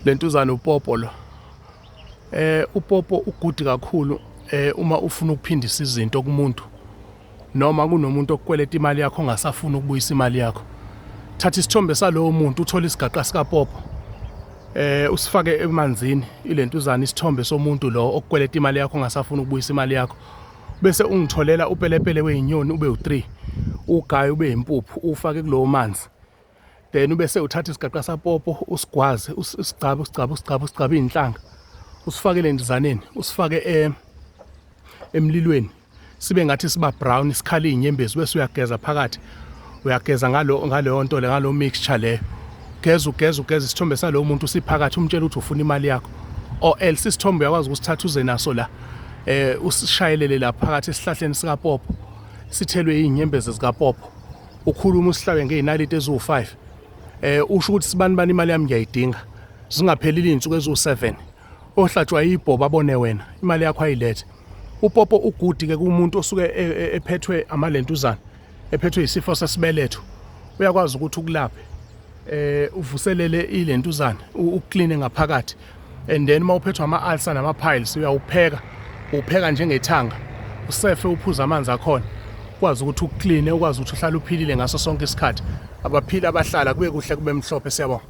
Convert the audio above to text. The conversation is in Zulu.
Lentuzana upopo lo. Upopo ugudi kakhulu uma ufuna ukuphindisa izinto kumuntu noma kunomuntu okukweleta imali yakho ongasafuni ukubuyisa imali yakho. Thatha isithombe salowo muntu uthole isigaqa sikapopo. Usifake emanzini ilentuzana isithombe somuntu lo okukweleta imali yakho ongasafuni ukubuyisa imali yakho. Bese ungitholela upelepele wezinyoni ube u3. Ugaye ube impuphu ufake kulowo manzi. Then ubese uthatha isigaqa sapopo usigwaze usigcabe usigcabe usigcabe usigcabe izinhlanga usifake lendizaneni usifake e, emlilweni sibe ngathi siba brown sikhala izinyembezi bese uyageza phakathi uyageza ngalo ngaleyo nto le ngalo mixture leyo geza ugeza ugeza isithombe salowo muntu siphakathi umtshela ukuthi ufuna imali yakho or else isithombe uyakwazi ukusithatha uze naso la usishayelele la phakathi esihlahleni sikapopo sithelwe izinyembezi zikapopo ukhuluma usihlabe ngey'naliti eziwu-5 usho ukuthi sibani bani imali yami ngiyayidinga zingaphelile iy'nsuku eziwu-7 ohlatshwa yibhoba abone wena imali yakho ayilethe upopo ugudi ke kumuntu osuke e, e, ephethwe amalentuzana ephethwe isifo sesibeletho uyakwazi ukuthi ukulaphe uvuselele ilentuzana ukline ngaphakathi and then uma uphethwe ama-ulcer nama-piles uyawupheka upheka njengethanga usefe uphuze amanzi akhona ukwazi ukuthi ukline ukwazi ukuthi uhlale uphilile ngaso sonke isikhathi abaphili abahlala kube kuhle kube mhlophe siyabonga.